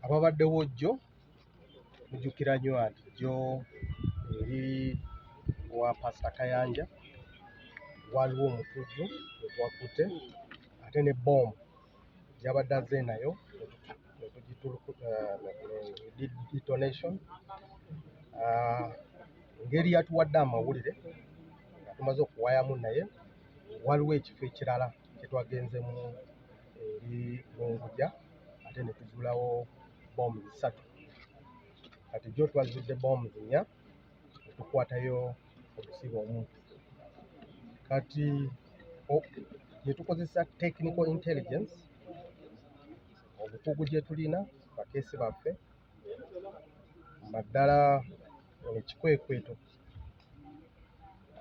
Ababaddewo jjo mujjukira nnyo nti jjo eri wa Pasita Kayanja waliwo omutujju gwe twakutte ate ne bbomu gy'abadde azze nayo detonation. Engeri yatuwadde amawulire nga tumaze okuwayamu, naye waliwo ekifo ekirala kye twagenzemu eri Lungujja ate ne tuzuulawo bomu 3. Kati jjo twazudde bomu 4 ne tukwatayo omusibe omu. Kati gye tukozesa technical intelligence, obukugu gye tulina bakeesi baffe, naddala ekikwekweto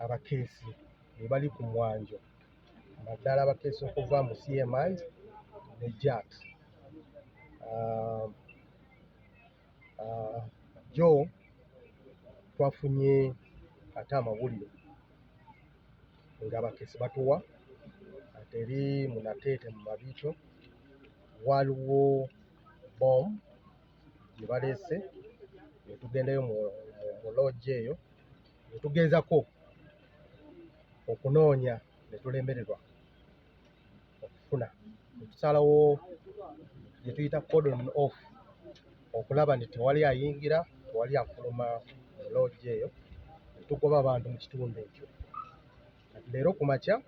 abakeesi be bali ku mwanjo, naddala abakeesi okuva mu CMI ne JAT. Jjo twafunye ate amawulire ng'abakeesi batuwa ate eri mu Nateete mu Mabiito waliwo bomu gye baleese, ne tugendayo mu lodge eyo ne tugezaako okunoonya ne tulemererwa okufuna, ne tusalawo gye tuyita cordon off okulaba nti tewali ayingira, tewali afuluma mu lodge eyo, ne tugoba abantu mu kitundu ekyo. Kati leero ku makya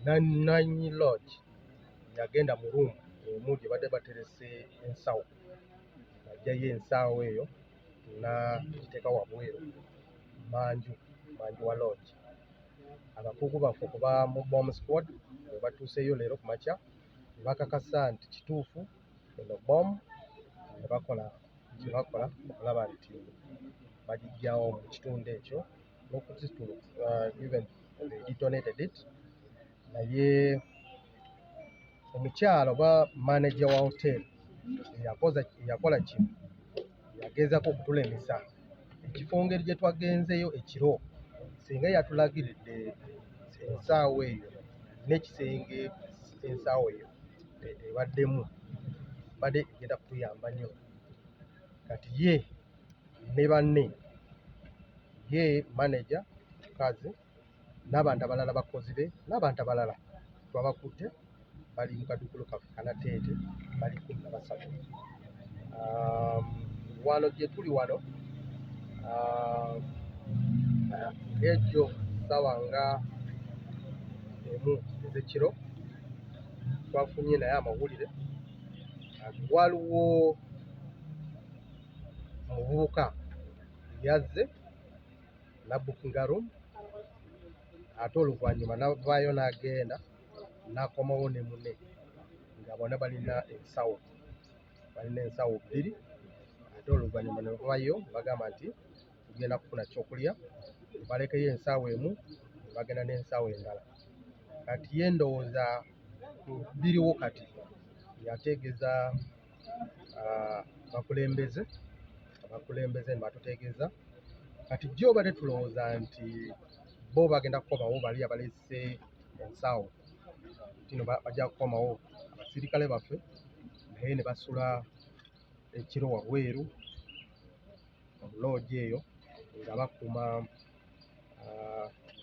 nannyini lodge yagenda mu room emu gye badde baterese ensawo, n'aggyayo ensawo eyo n'agiteeka wabweru manju manju wa lodge. Abakugu baffe okuva mu bomb squad bwe batuuseeyo leero ku makya ne bakakasa nti kituufu eno bomu, ne bakola kye bakola okulaba nti bagiggyawo mu kitundu ekyo n'okuzitula, even they detonated it. Naye omukyala oba manager wa hotel eyakola kino yagezaako okutulemesa ekifo ngeri gye twagenzeeyo ekiro. Singa yatulagiridde ensawo eyo n'ekisenge ensawo eyo ebaddemu, badde egenda kutuyamba nnyo. Kati ye ne banne, ye manager mukazi n'abantu abalala bakozi be n'abantu abalala twabakutte, bali mu kaduukulu kaffe Kanateete, bali 13. Wano gye tuli wano ejjo ssaawa nga 1 ez'ekiro twafunye naye amawulire waliwo omuvubuka yazze n'abookinga room, ate oluvannyuma n'avaayo n'agenda n'akomawo ne munne nga bonna balina ensawo, balina ensawo 2. Ate oluvannyuma ne bavayo bagamba nti tugenda kufuna kyokulya, ne balekeyo ensawo emu ne bagenda n'ensawo endala. Kati ye ndowooza biriwo kati yategeeza abakulembeze, abakulembeze ne batutegeeza. Kati jjo badde tulowooza nti bo bagenda kukomawo, bali abaleese ensawo kino bajja kukomawo abasirikale baffe, naye ne basula ekiro wabweru mu lodge eyo nga bakuuma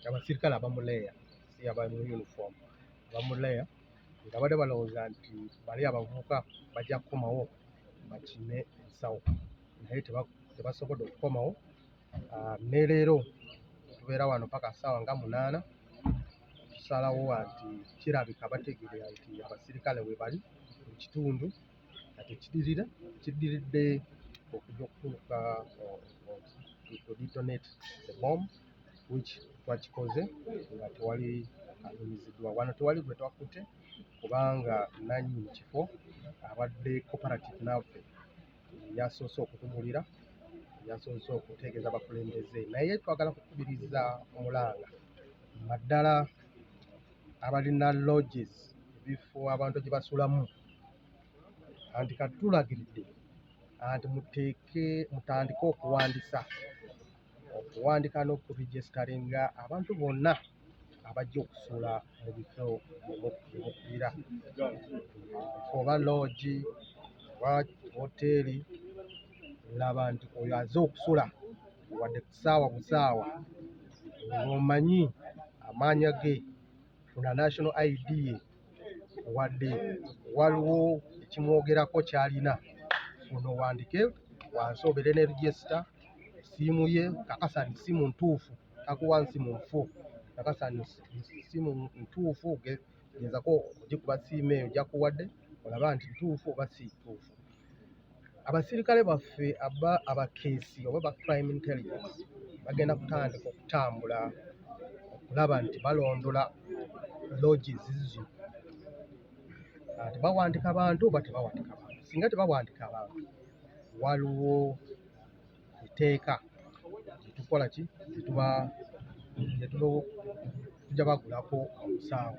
abasirikale abamuleeya, si aba mu uniform, abamuleeya, nga badde balowooza nti bali abavubuka bajja kukomawo bakime ensawo, naye tebasobodde okukomawo. Ne leero tubeera wano paka ssaawa nga 8, tusalawo nti kirabika bategeera nti abasirikale we bali mu kitundu. Kati kiddiridde okujja okutuuka to detonate the bomb, which twakikoze nga tewali alumiziddwa. Wano tewali gwe twakutte kubanga nannyini kifo abadde cooperative naffe, yasoose okutubulira, yasoose okutegeeza abakulembeze. Naye twagala kukubiriza omulanga naddala abalina lodges, ebifo abantu gye basulamu, anti kati tulagiridde anti muteeke mutandike okuwandisa, okuwandika n'okuregisteringa abantu bonna abajja okusula mu bifo bye mukubira, oba lodge. Oba woteeri, laba nti oyo aze okusula wadde kusaawa busaawa, ng'omanyi amaanya ge, funa national ID ye, wadde waliwo ekimwogerako ky'alina, funa owandike wansi obeere ne register, essimu ye kakasa nti simu ntuufu, takuwa nsimu nfu, kakasa nti simu ntuufu, gezako ogikuba simu eyo gyakuwadde olaba nti ntuufu oba si ntuufu. Abasirikale baffe abakeesi oba ba crime intelligence bagenda kutandika okutambula okulaba nti balondola lodges zino, tebawandika bantu oba tebawandika bantu. Singa tebawandika bantu, waliwo etteeka lyetukola ki tujja bagulako omusango.